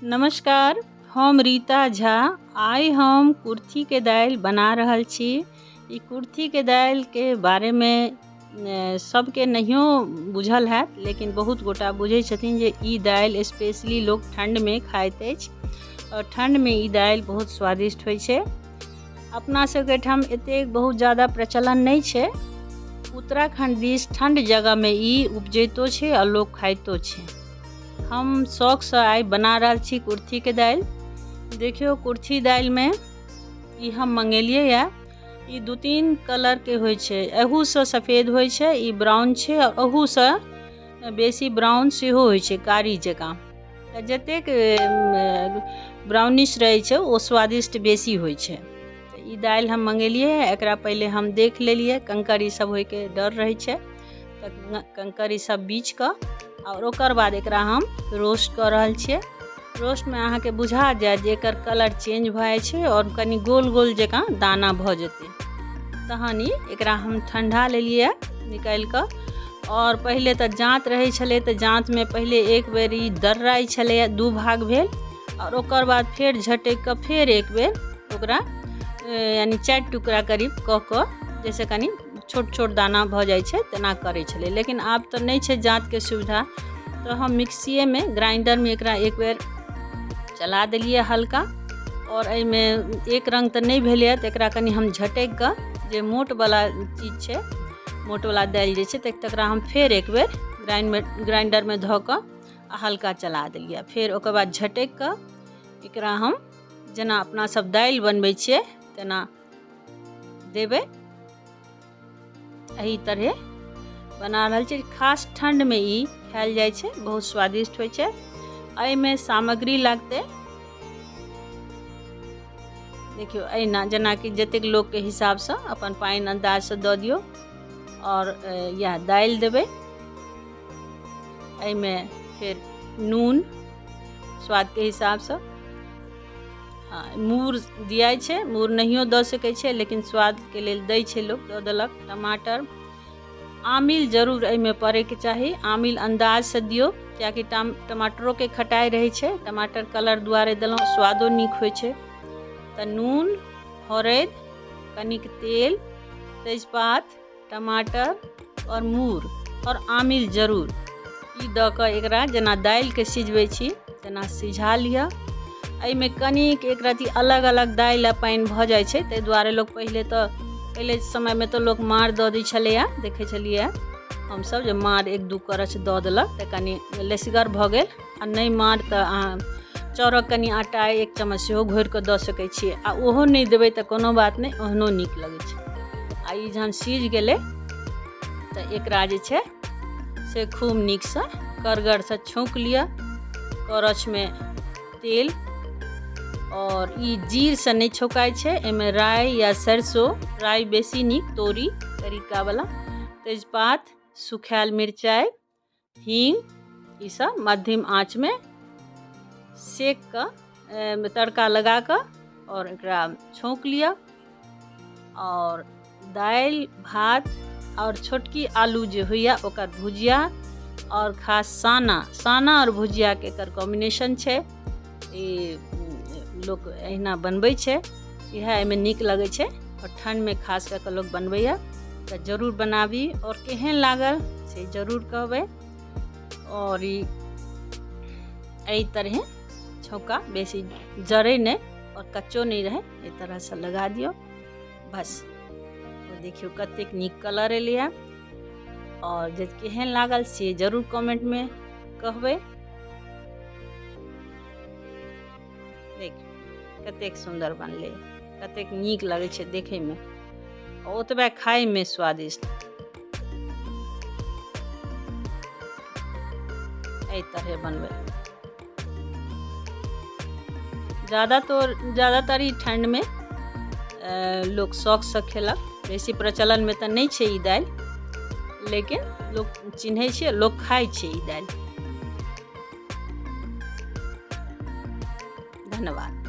नमस्कार, हम रीता झा। आइ हम कुर्थीके दालि बना रहल छी। ई कुर्थीके दालिके बारेमे सबके नहियो बुझल हैत, लेकिन बहुत गोटा बुझै छथिन जे ई दालि स्पेशली लोक ठण्डमे खाइत अछि आओर ठण्डमे ई दालि बहुत स्वादिष्ट होइ छै। अपना सबके एहिठाम एतेक बहुत ज्यादा प्रचलन नहि छै। उत्तराखण्ड दिस ठण्ड जगहमे ई उपजैतो छै आओर लोक खाइतो छै। हम शौकसँ आइ बना रहल छी कुर्थीके दालि। देखियौ, कुर्थी दालिमे ई हम मङ्गेलियै यऽ। ई 2-3 कलरके होइ छै। एहूसँ सफेद होइ छै, ई ब्राउन छै, आओर एहूसँ बेसी ब्राउन सेहो होइ छै, कारी जकाँ। तऽ जतेक ब्राउनिश रहै छै, ओ स्वादिष्ट बेसी होइ छै। तऽ ई दालि हम मङ्गेलियै। एकरा पहिले हम देख लेलियै, कंकड़ ई सब होइके डर रहै छै, तऽ कंकड़ ई सब बीछ कऽ आओर ओकर बाद एकरा हम रोस्ट कऽ रहल छियै। रोस्टमे अहाँके बुझा जायत जे एकर कलर चेंज भऽ जाइ छै आओर कनि गोल गोल जकाँ दाना भऽ जेतै। तहन ई एकरा हम ठण्डा लेलियै निकालि कऽ। आओर पहिले तऽ जाँत रहै छलै, तऽ जाँतमे पहिले एक बेर ई दर्राइ छलैए, दू भाग भेल, आओर ओकर बाद फेर झटकि कऽ फेर एक बेर ओकरा यानि 4 टुकड़ा करीब कऽ कऽ, जाहिसँ कनि छोट छोट दाना भऽ जाइ छै, तेना करै छलै। लेकिन आब तऽ नहि छै जाँतके सुविधा, तऽ हम मिक्सीएमे, ग्राइंडरमे एकरा एक बेर चला देलियै हल्का। आओर एहिमे एक रङ्ग तऽ नहि भेलैए, तऽ एकरा कनि हम झटकि कऽ, जे मोटवला चीज छै, मोटवला दालि जे छै, तऽ तकरा हम फेर एक बेर ग्राइंडमे, ग्राइंडरमे धऽ कऽ आ हल्का चला देलियै। फेर ओकर बाद झटकि कऽ एकरा हम जेना अपना सब दालि बनबै छियै तेना देबै। एहि तरहे बना रहल छी। खास ठण्डमे ई खायल जाइ छै, बहुत स्वादिष्ट होइ छै। एहिमे सामग्री लागतै, देखियौ, एहिना जेनाकि जतेक लोकके हिसाबसँ अपन पानि अन्दाजसँ दऽ दियौ आओर इएह दालि देबै एहिमे। फेर नून स्वादके हिसाबसँ। मूर दियाइ छै, मूर नहियो दऽ सकै छै, लेकिन स्वादके लेल दै छै लोक, दऽ देलक। टमाटर, आमिल जरूर एहिमे पड़ैके चाही। आमिल अन्दाजसँ दियौ, किएकि टमाटरोके खटाइ रहै छै। टमाटर कलर दुआरे देलहुँ, स्वादो नीक होइ छै। तऽ नून, हरदि, कनिक तेल, तेजपात, टमाटर आओर मूर आओर आमिल जरूर ई दऽ कऽ एकरा जेना दालिके सिझबै छी तेना सिझा लिअ। एहिमे कनिक एक रत्ती अलग अलग दालि आ पानि भऽ जाइ छै, ताहि दुआरे लोक पहिले तऽ, पहिले समयमे तऽ लोक माँड़ दऽ दै छलैए। देखै छलियै हमसभ जे माँड़ 1-2 करछ दऽ देलक तऽ कनि लेसगर भऽ गेल। आ नहि माँड़ तऽ अहाँ चाउरक कनि आटा 1 चम्मच सेहो घोरि कऽ दऽ सकै छियै। आ ओहो नहि देबै तऽ कोनो बात नहि, ओहनो नीक लगै छै। आ ई जहन सीझ गेलै तऽ एकरा जे छै से खूब नीकसँ करगरसँ छौँक लिअ, करछमे तेल। आओर ई जीरसँ नहि छौकाइ छै। एहिमे राइ या सरसो, राइ बेसी नीक, तोरी तरीकावला, तेजपात, सुखायल मिरचाइ, हींग, ईसभ मध्यम आँचमे सेक कऽ, तड़का लगा कऽ आओर एकरा छौँक लिअ। आओर दालि भात आओर छोटकी आलू जे होइए ओकर भुजिया, आओर खास साना, साना आओर भुजियाके एकर कॉम्बिनेशन छै। ई लोक एहिना बनबै छै, इएह एहिमे नीक लगै छै आओर ठण्डमे खास कऽ कऽ लोक बनबैए। तऽ जरूर बनाबी आओर केहन लागल से जरूर कहबै। आओर ई एहि तरहे छौँका, बेसी जरै नहि आओर कच्चो नहि रहै, एहि तरहसँ लगा दियौ बस। देखियौ कतेक नीक कलर एलैए। आओर जे केहन लागल से जरूर कमेंटमे कहबै। देखियौ कतेक सुन्दर बनलै, कतेक नीक लगै छै देखैमे, ओतबे खाइमे स्वादिष्ट। एहि तरहे बनबै। ज्यादातर ई ठण्डमे लोक शौकसँ खेलक। बेसी प्रचलनमे तऽ नहि छै ई दालि, लेकिन लोक चिन्है छै, लोक खाइ छै ई दालि। धन्यवाद।